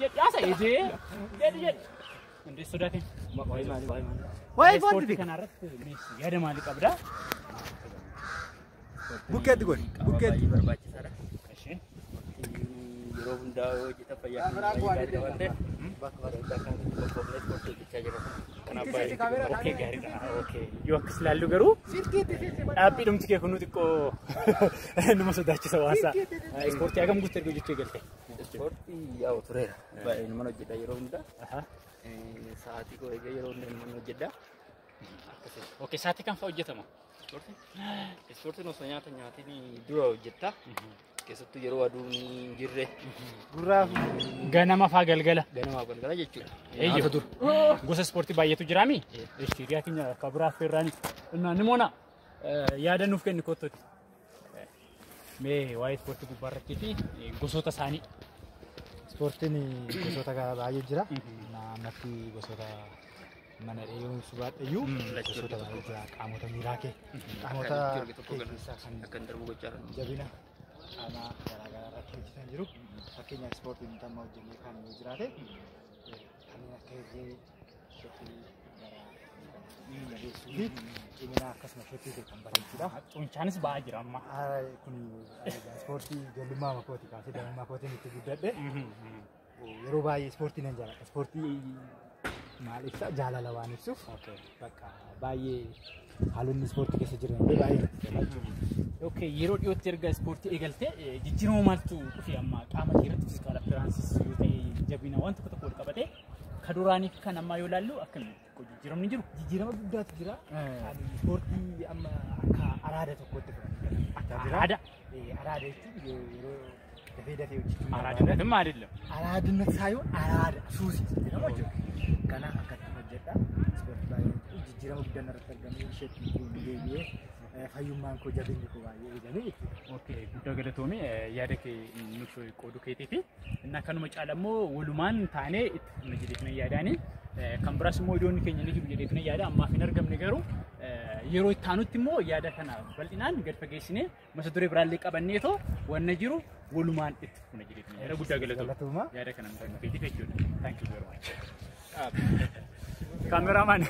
Jedhi haasa ijee jedhi jedhi. Hundee sodaatiin. Waa'ee Ispoortii kanarratti yaada maalii qabdaa? Bukkeetti godhi. Bukkeetti. Baay'ee barbaachisaadha. Isheen Yeroo hundaa hojjeta fayyaa kan baay'ee gaarii waan ta'eef bakka bareedaa kanatti qophoofnee ispoortii hojjechaa jirra. Kanaaf baay'ee okay gaariidha. Okay. Yoo akkas ilaallu garuu dhaabbii dhumti kee kunuu xiqqoo nama sodaachisa waasaa. Ispoortii hagam guutuu erga hojjechuu eegalte? Ispoortii yaa'u tureera. Baay'ee nama hojjedha yeroo hundaa. Sa'aatii koo eegee yeroo hundaa nama hojjedha. Akkasii. Okay, sa'aatii kam fa'a hojjetama? Ispoortiin ispoortiin osoo nyaata nyaatiin dura hojjetta. Keessattuu yeroo aduun hin jirre. Gurraaf. Ganama faa galgala. Ganamaaf galgala jechuudha. Eeyyo. Gosa ispoortii baay'eetu jiraami. Hiriyaa keenya akka biraa affeerraani. Nimoona yaada nuuf kenni kottooti. Mee waa'ee ispoortii gubbaarrattii fi gosoota isaanii. Ispoortiin gosoota baay'ee jira. Ammatti gosoota mana dheeyyoomsu baadhayyuu gosoota baay'ee jira. Qaamota miiraa kee qaamota kee keessaa kan Akka hin darbu gochaa jiran. Jabina qaamaa garaagaraa irratti hojjetan jiru. Fakkeenyaaf ispoortiin nuti amma hojjennee kan yoo jiraate kanneen akka irree, shoffii garaa jabeessuu fi cimina akkasuma shakkii kee kan bareechudha. Xuunchaanis ba'aa jira amma. Kun ispoortii ijoollummaa makooti kaasee daa'imummaa kootiin itti guddadhe. Yeroo baay'ee ispoortii nan jaalladha. Ispoortii maal ibsa jaalala waan ibsuuf bakka baay'ee haalonni ispoortii keessa jiran illee baay'ee natti tola jechuudha. Okay, yeroo dhiyootti erga ispoortii eegalte jijjiirama maaltu dhufe amma qaama kee irratti physical appearance yoo ta'e jabina waan tokko tokko wal qabate ka duraanii fi kan ammaa yoo ilaallu akkamiin xiqqoo jijjiiramni jiru? Jijjiirama guddaatu jira. Ani ispoortii amma akka araada tokkotti fudhadhe. Akka araada. Araada jechuun yeroo dafee dafee hojjechuu Araada maalidha? Araadinat ሳይሆን araada suusii jedhama jechuudha. Kanaaf akkatti hojjedha. Ispoortii baay'ee jijjiirama guddaan irratti argamee isheetti deebi'ee fayyummaan koo jabinni koo baay'ee eegamee jechuudha. Okay, guddaa galatoome yaada kee nuuf qooduu keetii fi inni akkanuma caala immoo walumaan taanee itti fufna jedheetu yaadaani. Kan biraas immoo iddoon keenya ni jiru jedheetu yaada ammaaf hin argamne garuu yeroo itti aanutti immoo yaada kana bal'inaan gad fageessinee mata duree biraallee qabanneetoo wanna jiru walumaan itti fufna jedheetu yaada guddaa galatoome. Galatooma. Yaada kana nuuf keetiif jechuudha. Thank you very much. Cameraman.